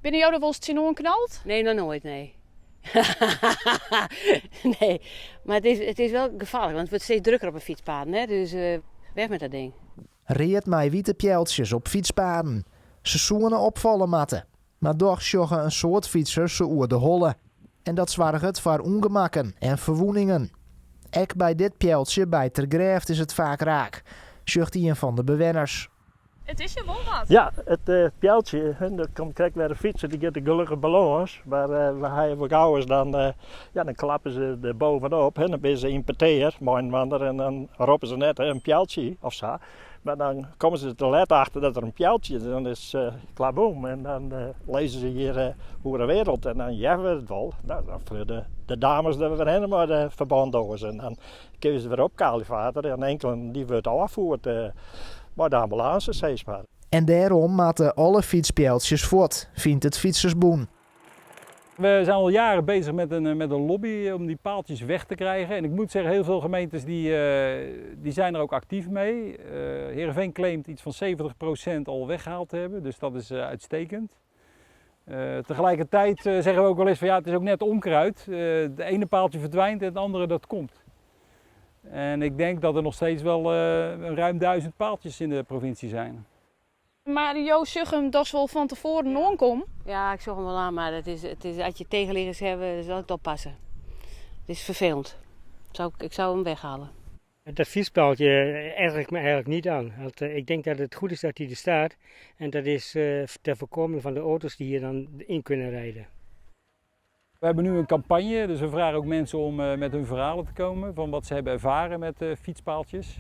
Binne jo der wolris tsjinoan knald? Nee, noch noait, nee. Nee, mar it is, it is wel gefaarlik, want it wurdt steeds drukker op de fytspaden, hè? Dus weg met dat ding. Read mei wite pealtsjes op fytspaden. Se soene opfalle moatte. Mar dochs sjogge in soad fytsers se oer de holle. En dat soarget foar ûngemakken en ferwûningen. Ek by dit pealtsje by Tergrêft is it faak raak, sjocht ien fan de bewenners. It is hjir wol wat. Ja, it pealtsje, der komt krekt wer in fytser, dy giet der gelokkich by lâns. Mar we ha wol gauris dan, ja, dan klappe se der bovenop en dan binne se yn petear mei-inoar en dan roppe se net in pealtsje of sa. Mar dan komme se te let achter dat der in pealtsje is en dan is it klaboem en dan lizze se hjir oer de wereld en dan hearre we it wol. No, dan fleane de dames der wer hinne mei de ferbândoas en dan kinne se wer opkalefatere en inkelen dy wurdt ôffierd mei de ambulânse sis mar. En dêrom moatte alle fytspealtsjes fuort, fynt it Fytsersbûn. We zijn al jaren bezig met een lobby om die paaltjes weg te krijgen. En ik moet zeggen, heel veel gemeentes die zijn er ook actief mee. Heerenveen claimt iets van 70% al weggehaald te hebben, dus dat is uitstekend. Tegelijkertijd zeggen we ook wel eens van ja, het is ook net onkruid. De ene paaltje verdwijnt en het andere dat komt. En ik denk dat er nog steeds wel ruim 1000 paaltjes in de provincie zijn. Mar jo sjogge him dochs wol fan tefoaren oankommen? Ja, ik sjoch him wol oan, mar it is, as je tegenliggers hawwe, is altyd oppasse. It is ferfelend. Ik soe him weghale. Dat fietspaaltje erger ik me eigenlijk niet aan. Want ik denk dat het goed is dat hij er staat. En dat is ter voorkoming van de auto's die hier dan in kunnen rijden. We hebben nu een campagne, dus we vragen ook mensen om met hun verhalen te komen van wat ze hebben ervaren met fietspaaltjes.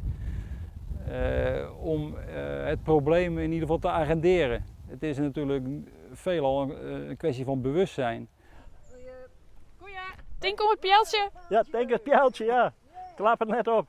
Om het probleem in ieder geval te agenderen. Het is natuurlijk veelal een kwestie van bewustzijn. Goeie. Tink om it pealtsje. Ja, tink it pealtsje, ja. Klap it net op.